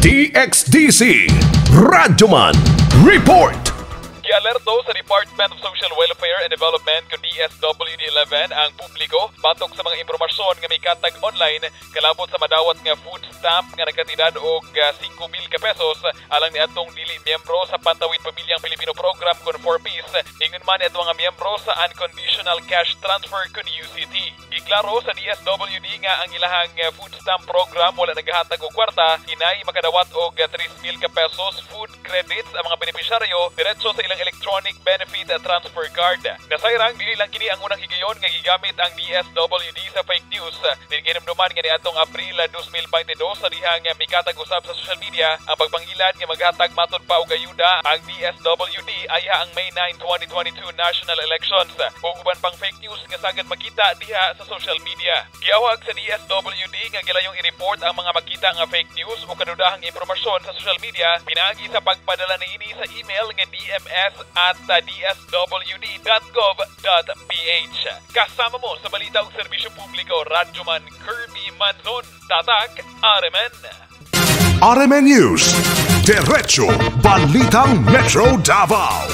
DXDC Radyoman Report. Gialerto sa Department of Social Welfare and Development kun DSWD 11 ang publiko batok sa mga impormasyon nga mikatag online kalabot sa madawat nga food stamp nga nagkantidad og 5,000 ka pesos alang niadtong dili miyembro sa Pantawid Pamilyang Pilipino Program kun 4Ps, ingon man ato nga miyembro sa Unconditional Cash Transfer kun UCT. Giklaro sa DSWD nga ang ilahang food stamp program wala nagahatag og kwarta, hinay makadawat og 3,000 ka pesos food credits ang mga benepisyaryo diretso sa ilang electronic benefit transfer card. Nasayrang dili lang kini ang unang higayon nga gigamit ang DSWD sa fake news. Dinhinumduman nga niadtong Abril 2022 sa dihang mikatag usab sa social media ang pagpangilad nga maghatag matud pa og ayuda ang DSWD ayha ang May 9, 2022 national elections ug uban pang fake news nga sagad makita diha sa social media. Giawhag sa DSWD nga gilayong i-report ang mga makita nga fake news o kadudahang impormasyon sa social media pinaagi sa pagpadala niini sa email nga dms@dswd.gov.ph. Kasama mo sa balita ug serbisyo publiko, Radyoman Kirby Manzon, Tatak RMN. RMN News. Diretso Balitang Metro Davao.